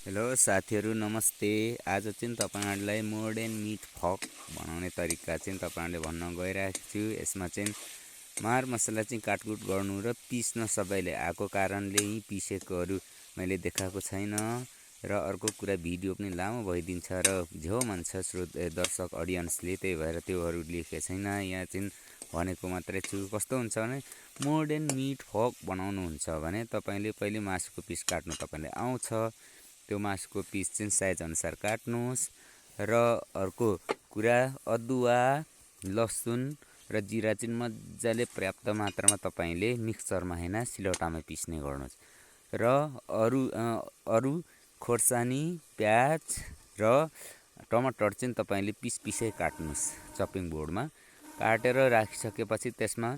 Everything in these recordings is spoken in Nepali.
हेलो साथीहरू नमस्ते। आज चाहिँ तपाईहरुलाई मोडर्न मिट फक बनाउने तरिका चाहिँ तपाईहरुले भन्न गइरहेको छु। यसमा चाहिँ मार मसला चाहिँ काटकुट गर्नु र पिस्न सबैले आएको कारणले यी पिसेकोहरू मैले देखाएको छैन र अर्को कुरा भिडियो पनि लामो भइदिन्छ र झ्याउ मान्छ दर्शक अडियन्सले, त्यही भएर त्योहरू लेखेको छैन। यहाँ चाहिँ भनेको मात्रै छु। कस्तो हुन्छ भने मोडर्न मिट फक बनाउनुहुन्छ भने तपाईले पहिले मासुको पिस काट्नु तपाईलाई आउँछ। त्यो मासुको पिस चाहिँ साइज अनुसार काट्नुहोस् र अर्को कुरा अदुवा लसुन र जिरा चाहिँ मजाले पर्याप्त मात्रामा तपाईले मिक्सरमा हैन सिलौटामा पिस्ने गर्नुहोस् र अरु खोर्सानी प्याज र टमाटर चाहिँ तपाईले पिसै काट्नुहोस् चपिङ बोर्डमा काटेर राखिसकेपछि त्यसमा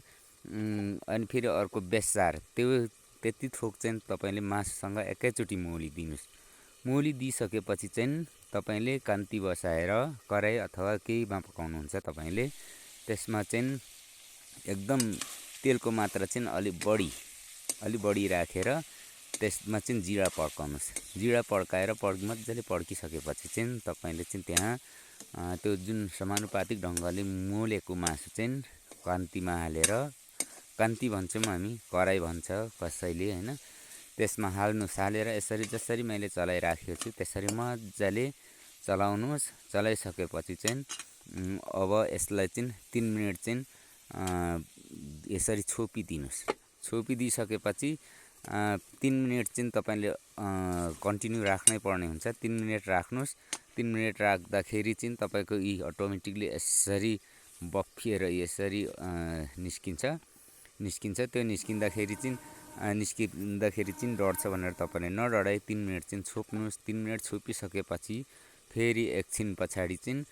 अनि फेरि अर्को बेसार त्यो त्यति थोक चाहिँ तपाईले मासुसँग एकैचोटी मोली दिइसकेपछि चाहिँ तपाईले कान्ती बसाएर कराई अथवा केहीमा पकाउनुहुन्छ तपाईले त्यसमा चाहिँ एकदम तेलको मात्रा चाहिँ अलि बढी राखेर त्यसमा चाहिँ जिरा पड्काउनुस्। जिरा पड्काएर मजाले पड्किसकेपछि चाहिँ तपाईले चाहिँ त्यहाँ त्यो जुन समानुपातिक ढंगले मोलेको मासु चाहिँ कान्तीमा हालेर, कान्ती भन्छौं हामी, कराई भन्छ कसैले हैन, त्यसमा हाल्नुस्। हालेर यसरी जसरी मैले चलाइराखेको छु त्यसरी मजाले चलाउनुस्। चलाइसकेपछि चाहिँ अब यसलाई चाहिँ 3 मिनेट चाहिँ यसरी छोपिदिनुस्। छोपिदिसकेपछि 3 मिनेट चाहिँ तपाईले कन्टिन्यू राख्नै पर्ने हुन्छ। 3 मिनेट राख्नुस्। 3 मिनेट राख्दाखेरि चाहिँ तपाईको यी अटोमेटिकली यसरी बफिएर यसरी निस्किन्छ। त्यो निस्किँदाखेरि चाहिँ डढ्छ भनेर तपाईले नडढाई 3 मिनेट चाहिँ छोप्नुस्। 3 मिनेट छोपिसकेपछि फेरि एकछिन पछाडी चाहिँ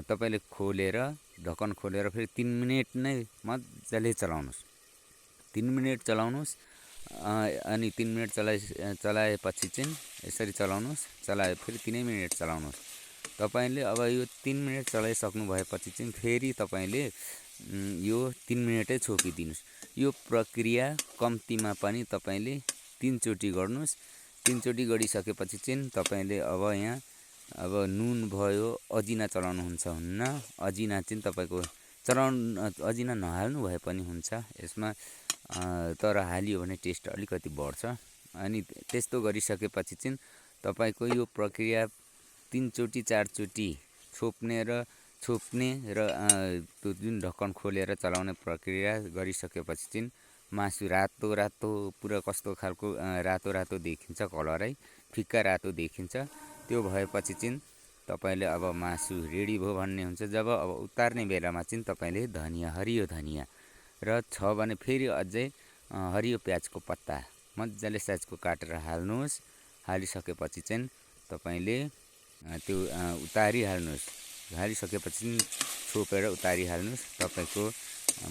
तपाईले खोलेर ढक्कन खोलेर फेरि 3 मिनेट नै मजाले चलाउनुस्। 3 मिनेट चलाउनुस् अनि 3 मिनेट चलाएपछि चाहिँ यसरी चलाउनुस्। चलाए फेरि 3 मिनेट चलाउनुस्। तपाईले अब यो 3 मिनेट चलाइसक्नु भएपछि चाहिँ फेरि तपाईले यो 3 मिनेटै छोपिदिनुस्। यो प्रक्रिया कम्तीमा पनि तपाईले 3 चोटी गर्नुस्। 3 चोटी गरिसकेपछि चाहिँ तपाईले अब नुन भयो, अजिना चलाउनुहुन्छ हुन्न, अजिना चाहिँ तपाईको अजिना नहाल्नु भए पनि हुन्छ यसमा, तर हालियो भने टेस्ट अलिकति बढ्छ। अनि त्यस्तो गरिसकेपछि चाहिँ तपाईको यो प्रक्रिया 3 चोटी 4 चोटी छोप्ने र त्यो जुन ढक्कन खोलेर चलाउने प्रक्रिया गरिसकेपछि चाहिँ मासु रातो पुरा कस्तो खालको रातो देखिन्छ, कलरै फिक्का रातो देखिन्छ। त्यो भएपछि चाहिँ तपाईले अब मासु रेडी भयो भन्ने हुन्छ। जब अब उतार्ने बेलामा चाहिँ तपाईले हरियो धनिया र छ भने फेरि अझै हरियो प्याजको पत्ता मजाले साइजको काटेर हाल्नुहोस्। हालिसकेपछि चाहिँ तपाईले त्यो उतारिहाल्नुहोस्। हालिसकेपछि छोपेर उतारिहाल्नुहोस्। तपाईको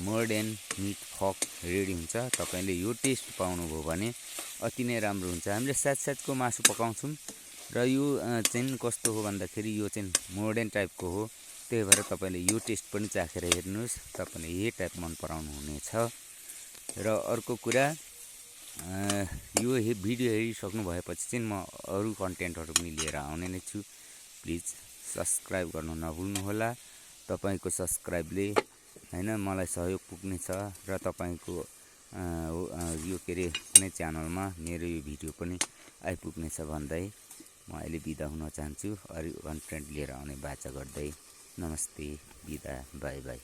मोडर्न मिट फक रेडी हुन्छ। तपाईले यो टेस्ट पाउनुभयो भने अति नै राम्रो हुन्छ। हामीले साइजको मासु पकाउँछौं र यो चाहिँ कस्तो हो भन्दाखेरि यो चाहिँ मोडर्न टाइपको हो। त्यही भएर तपाईले यो टेस्ट पनि चाखेर हेर्नुहोस्। तपाईले यही टाइप मन पराउनु हुनेछ। र अर्को कुरा, यो भिडियो हेरिसक्नु भएपछि चाहिँ म अरु कन्टेन्टहरु पनि लिएर आउने नै छु। प्लिज सब्स्क्राइब गर्नु नभुल्नु होला। तपाईको सब्स्क्राइबले हैन मलाई सहयोग पुग्नेछ र तपाईको यो कुनै च्यानलमा मेरो यो भिडियो पनि आइपुग्नेछ भन्दै म अहिले बिदा हुन चाहन्छु। अरु कन्टेन्ट लिएर आउने बाचा गर्दै नमस्ते, बिदा, बाइ बाइ।